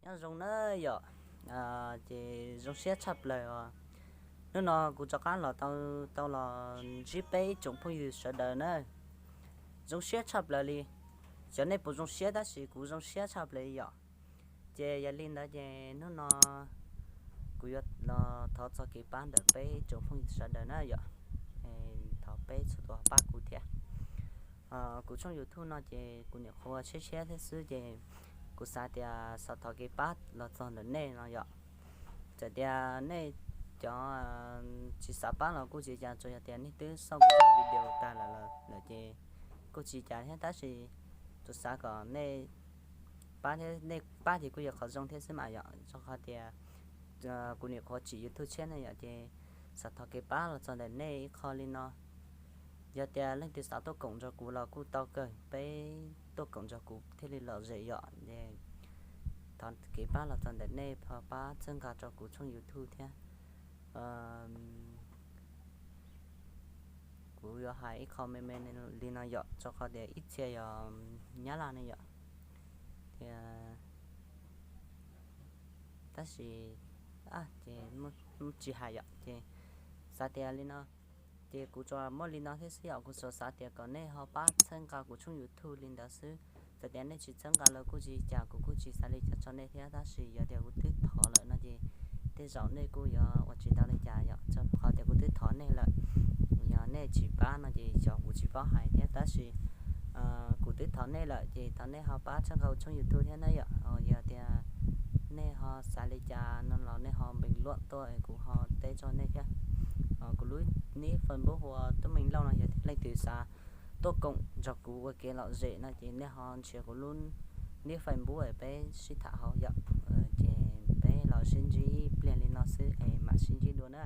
Nyob zoo na yom, ces zoo siab tshaj plaws os. Hnub no kuv rov qab los tau los ntsib peb ib tsoom phooj ywg sawv daws na. Zoo siab tshaj plaws li. Xyov nej puas zoo siab tab sis kuv zoo siab tshaj plaws li yom. Ces yog li ntawd ces hnub no kuv yuav los thov txog kev pab ntawm peb tsoom phooj ywg sawv daws na yom. Thov peb txhua tus pab kuv thiab. Kuv tshooj YouTube no ces kuv nyuam qhuav tshiab tshiab thiab xwb ces kuv xav tias xav thov kev pab los txog ntawm nej no yom. Txawm tias nej cov tsis xav pab los kuj tsis cas, tsuas yog tias nej twb xauj kuv zaj video tag lawm lawm ces kuj tsis cas thiab tab sis tsuas xav kom nej pab thiab, nej pab ces kuj yog qhov zoo thiab xwb mas yom, rau qhov tias kuv nyuam qhuav tsim YouTube tshiab ne yom ces xav thov kev pab los txog ntawm nej ib qho li no. Yog tias leej twg xav tuaj koom nrog kuv los kuj tau kawg, peb tuaj koom nrog kuv thiaj li lom zem yom. Thov kev pab los txog ntawm nej ho pab txhawb nqa rau kuv tshooj YouTube thiab. Kuv yuav hais ib qho me me li no yom, rau qhov tias ib txhia yog Nyab Laj ne yom, tias tab sis ces tsis hais yom, ces xav tias li no, ces kuv tsuas muaj li no thiab xwb yom. Kuv tsuas xav tias kom nej ho pab txhawb nqa kuv tshooj YouTube li ntawd xwb. Txawm tias nej tsis txhawb nqa los kuj tsis cas, kuv kuj tsis xav li cas rau nej thiab, tab sis yog tias kuv twb thov lawm no ces tej zaum nej kuj yuav ua tsis tau li cas yom, rau qhov tias kuv twb thov nej lawm. Yog nej tsis pab no ces xyov kuv tsis paub hais thiab, tab sis kuv twb thov nej lawm ces thov nej ho pab txhawb nqa kuv tshooj YouTube thiab na yom. Yog tias nej ho xav li cas no los nej ho bình luận tuaj kuv ho teb rau nej thiab. Kuv lub nick Facebook hu ua Tub Meej Lauj no, yog tias leej twg xav tuaj koom nrog kuv ua kev lom zem no ces nej ho nrhiav kuv lub nick Facebook peb sib tham hauv yom. Ces peb los sib ntsib ib pliag li no xwb es mam sib ntsib dua na.